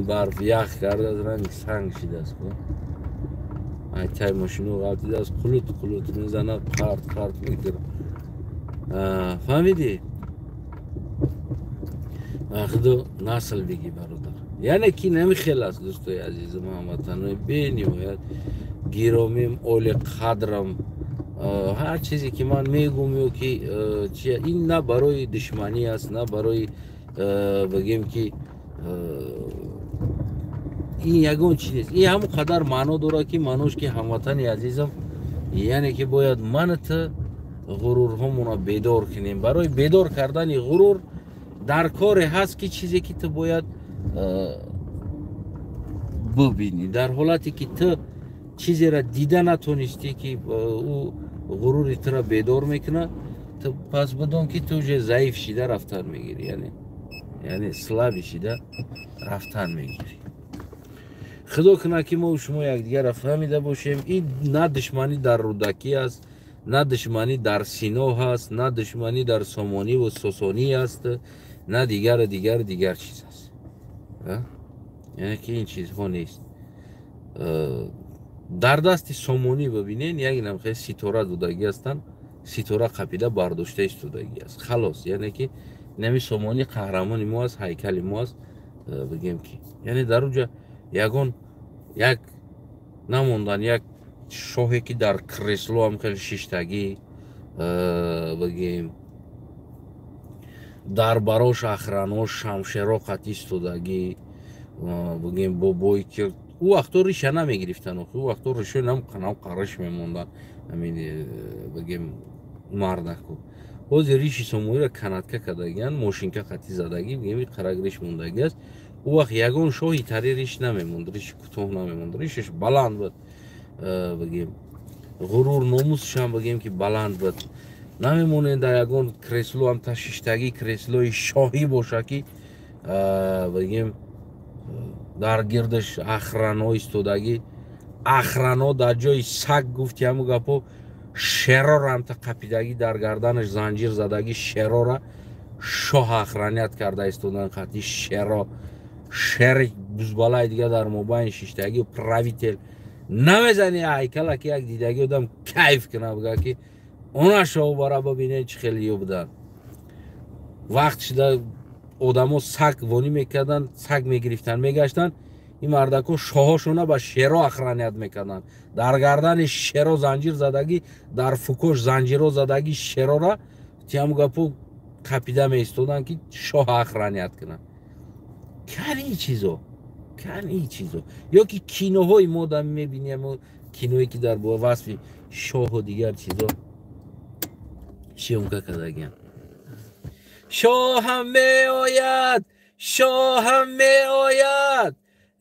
барф ях кардааст, ранги санг шидааст. Айтай мошину ғалтидааст, қулут қулут мезанад, қарт қарт мекунад. Фаҳмидӣ? Худо насл бигӣ, бародар. Яъне ки намихел аст, дӯстои азизу ҳамватанои бениҳоят гиромим, оли қадрам. Ҳар чизе ки ман мегӯм ё ки ин на барои душманӣ аст, на барои бигем ки ин ягон чиз нест. Ин ҳамон қадар маъно дорад ки маънош ки ҳамватани азизам, яъне ки бояд ман ту ғурурҳомонро бедор кунем. Барои бедор кардани ғурур дар коре ҳаст ки чизе ки ту бояд бубинӣ. Дар ҳолате ки ту чизеро дида натонистӣ ки ӯ ғурури туро бедор мекунад, ту пас бидон ки ту уже заиф шида рафтан мегирӣ, яъне слаби шида рафтан мегирӣ. Худо кунад ки мо шумо якдигарро фаҳмида бошем. Ин на душманӣ дар Рӯдакӣ аст, на душманӣ дар Сино ҳаст, на душманӣ дар Сомонӣ ва Сосонӣ аст, на дигару дигару дигар чиз аст. Яъне ки ин чизҳо нест. Дар дасти Сомонӣ бибинен, як намхе ситора додагӣ ҳастанд, ситора қапида бардошта истодагӣ аст. Халос, яъне ки нами Сомонӣ қаҳрамони мо аст, ҳайкали мо аст, бигем ки яъне дар уҷа ягон як намондан, як шоҳе ки дар кресло ҳам хеле шиштагӣ, бигем дар барош охранош шамшеро қат истодагӣ, Бигем, бобой ки ӯ вақто риша намегирифтан, ӯ вақто ришои нам қанам қариш мемондан. Ҳамин, бигем, мардаку ҳозир риши сомониро канатка кардагиян, мошинка қатӣ задагӣ, бигем, қарак риш мондагӣ аст. Ӯ вақт ягон шоҳи тари риш намемонд, риши кӯтоҳ намемонд, ришаш баланд буд. Бигем, ғурур, номусшам, бигем, ки баланд буд. Намемонед дар ягон кресло ҳам ташиштагӣ, креслои шоҳӣ боша, ки, бигем, дар гирдаш охрано истодагӣ, охрано дар ҷои саг, гуфти ҳаму гапо, шерора ҳамта қапидагӣ, дар гарданаш занҷир задагӣ, шерора шоҳ охранять карда истодан, қати шеро, шери бузбалаи дига дар мобайн шиштагӣ. Правитель намезани ҳайкала, ки як дидагӣ одам кайф кина, буга, ки она шоҳ бара бибинед, чӣ хеле ё будан. Вақт шуда, одамо саг вонӣ мекарданд, саг мегирифтанд, мегаштанд. Ин мардако шоҳошона ба шеро охранять мекарданд, дар гардани шеро занҷир задагӣ, дар фукош занҷиро задагӣ, шерора тиям гапо қапида меистоданд, ки шоҳ охранять кунанд. Кани чизо, кани чизо? Ё ки киноҳои мо да мебинем, киное ки дар васфи шоҳу дигар чизо съёмка кардагиям. Шоҳам меояд, шоҳам меояд,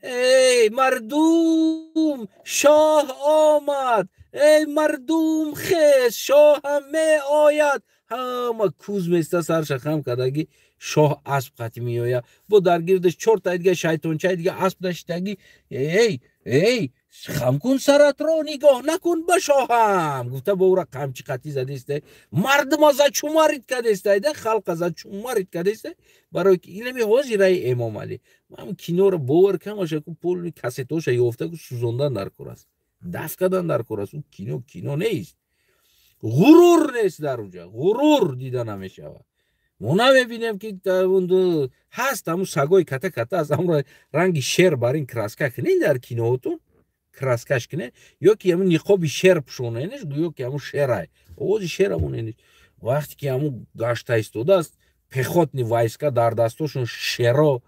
эй мардум, шоҳ омад, эй мардум, хез, шоҳам меояд. Ҳама куз места, сарша хам кардагӣ, шоҳ асп қатӣ меояд, бо дар гирдаш чорта дига шайтончаи дига асп даштагӣ. Эй, эй, хам кун саратро, нигоҳ накун ба шоҳам, гуфта, бо ура қамчи қатӣ задеста, мардума зачумарить кадестайда, халқа зачумарить кадеста. Барои ки инами ҳозираи Эмомалӣ ман киноро бовар камаша ку пули кассетоша ёфта ку сӯзондан дар кор аст, дафт кардан дар кор аст. Ӯ кино кино нест, ғурур нест дар уҷа, ғурур дида намешавад. Мо намебинем, ки ҳаст ҳамун сагои ката ката аст, ҳамро ранги шер бар ин краска кунед, дар киноҳотон краскаш кунед, ё ки ҳамун ниқоби шер пӯшоненеш, гӯё ки ҳамун шерай, овози шера моненеш. Вақте ки ҳамун гашта истодааст, пехотный войска, дар дастошон шеро,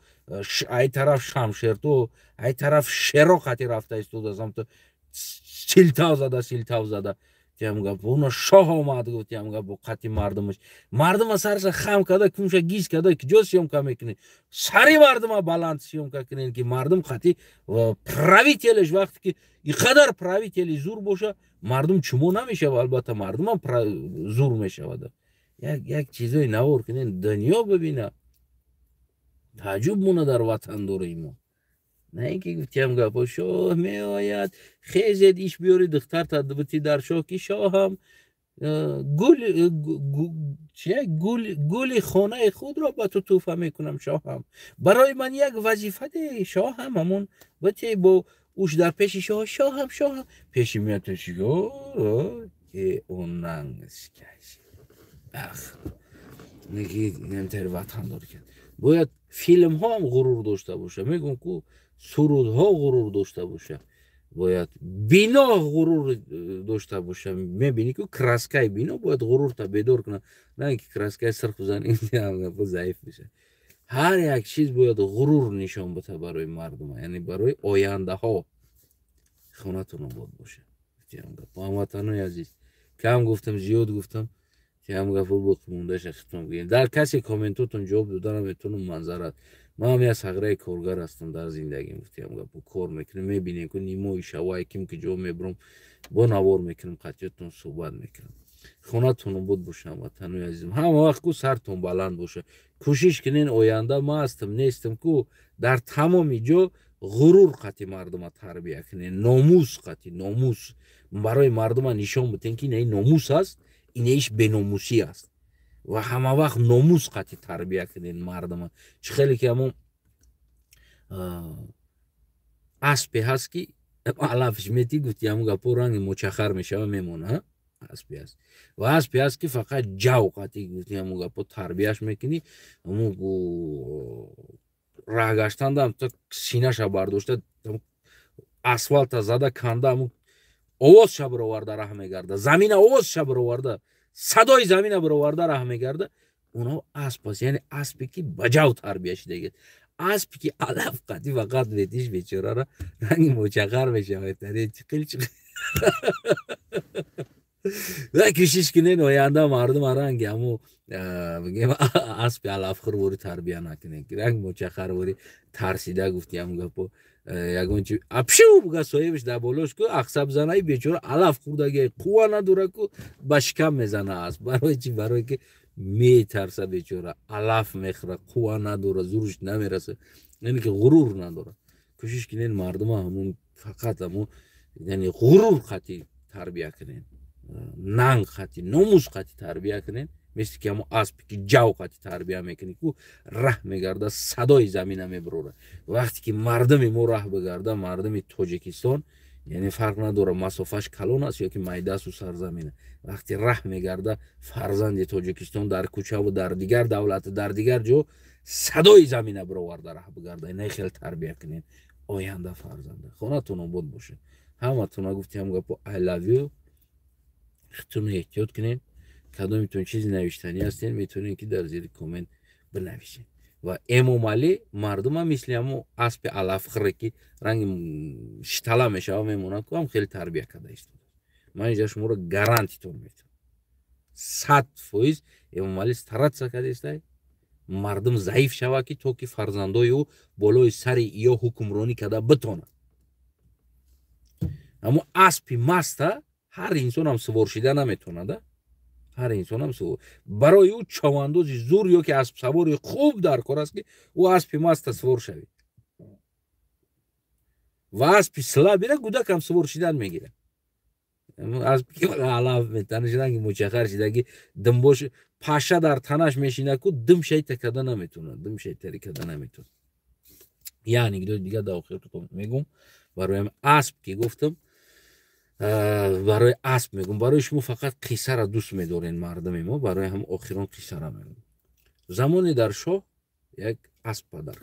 ай тараф шамшерту, ай тараф шеро қати рафта истодааст, ҳамто силтав зада, силтав зада, тиям гап, уна шоҳ омад, гуфт, тиям гап, қати мардумаш, мардума сарша хам карда, кумша гиз карда. Куҷо съёмка мекунед? Сари мардума баланд съёмка кунед, ки мардум қати правителеш. Вақте ки и қадар правители зур боша, мардум чумо намешава, албатта мардумам зур мешавад. Як чизои навор кунед, дунё бибина, тааҷҷуб мона дар ватандории мо. На ин ки, гуфтиям гапо, шоҳ меояд, хезед, иш биёри, духтарта бити дар шоҳ, ки шоҳам гул чия, гул, гули хонаи худро ба ту тӯҳфа мекунам, шоҳам, барои ман як вазифа де, шоҳам, ҳамон бите бо уш дар пеши шоҳ, шоҳам, шоҳам пеши меояд, онанг. Ватандор кард. Бояд филмҳо ҳам ғурур дошта боша, мегӯм ку, сурудҳо ғурур дошта боша, бояд бино ғурур дошта боша. Мебинӣ ку, краскаи бино бояд ғурурта бедор кунад, на ин ки краскаи сирх бизани, заиф меша. Ҳар як чиз бояд ғурур нишон бита барои мардума, яъне барои ояндаҳо. Хонатон обод боша, ҳамватанои азиз. Кам гуфтам, зиёд гуфтам, ҳам гапо боқӣ мондаша хитом гӯем. Дар касе комментотон ҷавоб дода наметавонам, манзарат. Ман ҳам як сағраи коргар ҳастам дар зиндагим, гуфтиам гапо, кор мекунем, мебинем ку, нимои шавай ким ки ҷо мебурам, бо навор мекунам, қатъиятон суҳбат мекунам. Хонатон обод боша, ҳамватанои азизам. Ҳама вақт ку сартон баланд боша, кӯшиш кунен. Оянда ман ҳастам, нестам ку, дар тамоми ҷо ғурур қати мардума тарбия кунен, номус қати, номус барои мардума нишон битен, ки инаи номус аст, инаиш беномусӣ аст. Ва ҳама вақт номус қати тарбия кунен мардума. Чӣ хеле ки ҳамон аспе ҳаст, ки алафш метӣ, гуфти ҳамон гапо, ранги мочахар мешава, мемона. Аспе аст ва аспе аст, ки фақат ҷав қати, гуфти ҳамон гапо, тарбияш мекунӣ, ҳамон раҳ гаштанда синаша бардошта, асфалта зада канда, ҳамон овозша бироварда раҳ мегарда, замина овозша бироварда, садои замина бироварда раҳ мегарда. Онҳо асп аст, яъне аспе ки ба ҷав тарбия шидагист. Аспе ки алаф қатӣ фақат метиш, бечорара ранги мочахар мешавад, чиқил чиқил. Ва кӯшиш кунен, оянда мардума ранги ҳамо, бигем, аспи алафхӯр вори тарбия накунен, ки ранг мочахар вори тарсида. Гуфти ҳамн гапо, ягон чи апшу буга, соҳибаш дар болош ку ахсаб занаи, бечора алаф хӯрдаги, қувва надора ку, ба шикам мезана асп. Барои чи? Барое ки метарса, бечора алаф мехӯра, қувва надора, зуруш намераса, яъне ки ғурур надора. Кӯшиш кунен, мардума ҳамун фақат ҳамун, яъне ғурур қатӣ тарбия кунен, нанг қатӣ, номус қатӣ тарбия кунен, мисли ки ҳамун аспе ки ҷав қатӣ тарбия мекунӣ ку, раҳ мегарда, садои замина мебурора. Вақте ки мардуми мо раҳ бигарда, мардуми Тоҷикистон, яъне фарқ надора, масофаш калон аст ё ки майдаасту сарзамина, вақте раҳ мегарда фарзанди Тоҷикистон дар кӯчаву дар дигар давлату дар дигар ҷо, садои замина бироварда раҳ бигарда. Ина хел тарбия кунен оянда фарзанда. Хонатон обод бошад ҳаматона. Гуфти ҳам гапо, I love you. Худтонро эҳтиёт кунед. Кадомитон чизи навиштанӣ ҳастен, метавонед, ки дар зери коммент бинависед. Ва Эмомалӣ мардума мисли ҳамо аспи алафхӯре, ки ранги шитала мешава, мемонад ку, ҳам хеле тарбия карда истода. Ман инҷа шуморо гарантитон метавонам, 100% Эмомалӣ стараться кардаистай, мардум заиф шава, ки то ки фарзандои ӯ болои сари ё ҳукмронӣ карда битонад. Аммо аспи маста ҳар инсонам сувор шида наметавонада, ҳар инсонам. Барои ӯ чавандози зур ё ки аспсавори хуб дар кор аст, ки ӯ аспи маста сувор шавед. Ва аспи слабира гудакам сувор шидан мегирад. Аспи ки алаф метанаш, ранги мучахар шидаги, димбош паша дар танаш мешина ку, дим шайта карда наметавонад, дим шайтари карда наметавонад. Як анекдоти дигар дар охир мегум. Барои асп ки гуфтам, барои асп мегум, барои шумо фақат қиссара дӯст медорен мардуми мо, барои ҳам охирон қиссара мегум. Замоне дар шоҳ як асп падар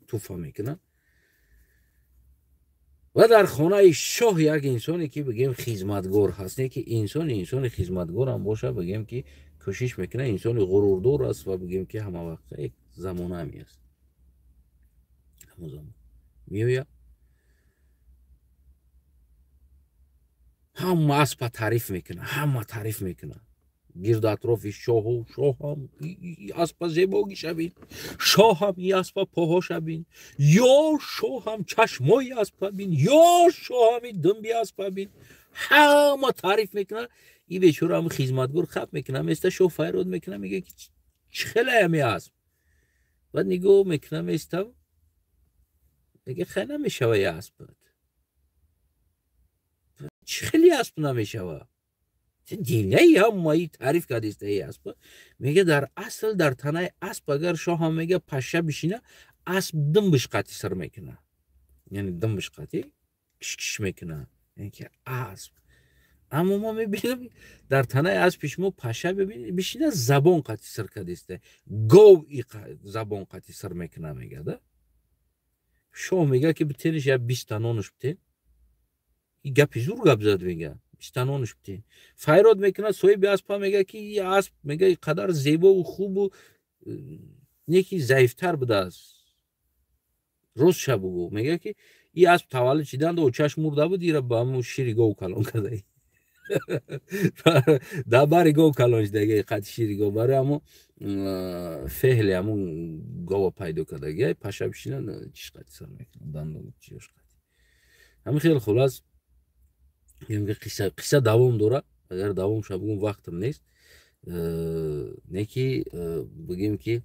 туфа мекунад ва дар хонаи шоҳ як инсоне, ки бигем, хизматгор ҳаст, не ки инсони хизматгорам боша, бигем, ки кӯшиш мекунад, инсони ғурурдор аст ва, бигем, ки ҳамавақта як замонаме аст. Ҳамон замон меояд, ҳама аспа таъриф мекунад, ҳама таъриф мекунад гирду атрофи шоҳу. Шоҳам, аспа зебогиша бин, шоҳам, и аспа поҳоша бин, ё шоҳам, чашмои аспа бин, ё шоҳам, и думби аспа бин. Ҳама таъриф мекунад. И бечора ҳам хизматгор хап мекунад, места. Шоҳ файрод мекунад, мега, ки чӣ хеле асп? Баъд нигоҳ мекунад, места, мега: хай, намешава и асп. Чӣ хеле асп намешава? Дивнаи, ҳамаи таъриф кардиста и асп. Мега: дар асл дар танаи асп агар, шоҳам, мега, паша бишина, асп думбиш қатӣ сир мекунад, яъне думбиш қатӣ кишкиш мекунад, яъне ки асп. Аммо ма мебинам, дар танаи аспи шумо паша бишина, забон қатӣ сир кардиста, гов забон қатӣ сир мекунад, мега да. Шоҳ мега, ки битениш, я 20-та нонуш битен. И гапи зур гап зад, мега, 20-та нонуш битен. Файрод мекунад соҳиби аспа, мега, ки и асп, мега, қадар зебову хубу неки заифтар будааст. Ростша бугӯ. Мега, ки и асп таваллуд шиданда очаш мурда буд, ира ба ҳамун шири гов калон карда, дар бари гов калон шидаги, қати шири гов, барои ҳамун феҳли ҳамун гова пайдо кардаги. Паша бишина, чиш қати сар мекунад, дандон чиёш қати. Ҳамин хел. Хулас, қисса давом дорад. Агар давомша бугум, вақтам нест. Не ки, бигем, ки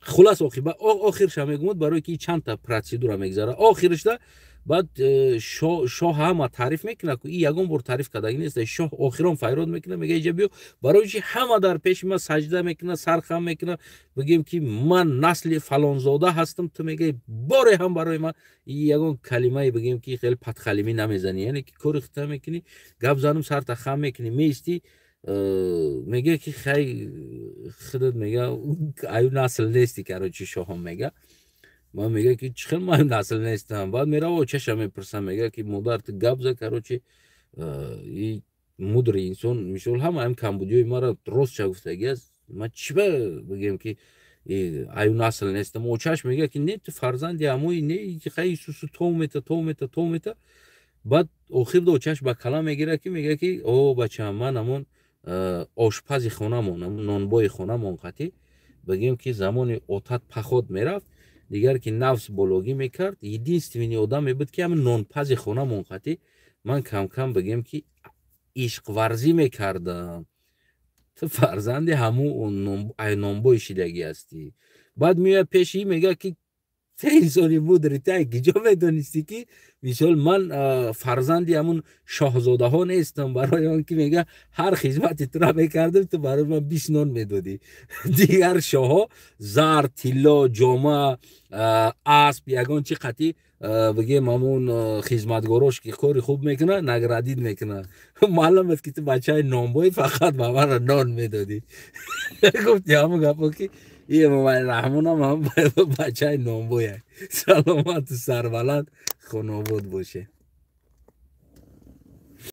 хулас, охирша мегумад, барое ки чандта процедура мегзара охиришда. Баъд шоҳ ҳама таъриф мекунад ку, и ягон бор таъриф кардаги нест. Шоҳ охирон файрод мекунад, мега: иҷа биё, барои чи ҳама дар пеши ман саҷда мекунад, сархам мекунад, бигем, ки ман насли фалонзода ҳастам, ту, мега, боре ҳам барои ман ягон калимае, бигем, ки хеле падхалимӣ намезанӣ, яъне ки кори худта мекунӣ, гап занум, сарта хам мекунӣ, меистӣ. Мега, ки хай, худат, мега, аю насл нести. Короче, шоҳам мега: ман, мега, ки чӣ хел ман насл нестам? Баъд мерава, очаша мепурсам, мега, ки модар, ту гап за. Короче, и мудрый инсон, мисол, ҳама ҳам камбудиёи маро ростша гуфтаги аст. Ман чӣ ба, бигем, ки Аю насл нестам. Очаш мега, ки не, ту фарзанди ҳамои не, хай сусу тов мета, тов мета, тов мета. Баъд охирда очаш ба кала мегирад, ки мега, ки о бачаам, ман ҳамон ошпази хонамон, нонбои хонамон қатӣ, бигем, ки замони отат поход мерафт, дигар ки нафс бологӣ мекард, единственный одаме буд, ки ҳамин нонпази хонамон қатӣ ман камкам, бигем, ки ишқварзӣ мекардам. Ту фарзанди ҳамун нонбои шидагӣ ҳастӣ. Баъд меояд пеши, мега, ки те инсони мудри, та киҷо медонистӣ, ки мисол ман фарзанди ҳамун шоҳзодаҳо нестам? Барои он ки, мега, ҳар хизмати тура мекардам, ту барои ман 20 нон медодӣ. Дигар шоҳо зар, тилло, ҷома, асп, ягон чи қатӣ, бигем, ҳамун хизматгорош, ки кори хуб мекунад, наградить мекунад. Маълум аст, ки ту бачаи нонбои, фақат ба мана нон медодӣ. Гуфти ҳамун гапо, ки Эмомалӣ Раҳмонам ҳам бачаи нонбоя. Саломату сарбаланд, хонобод боше.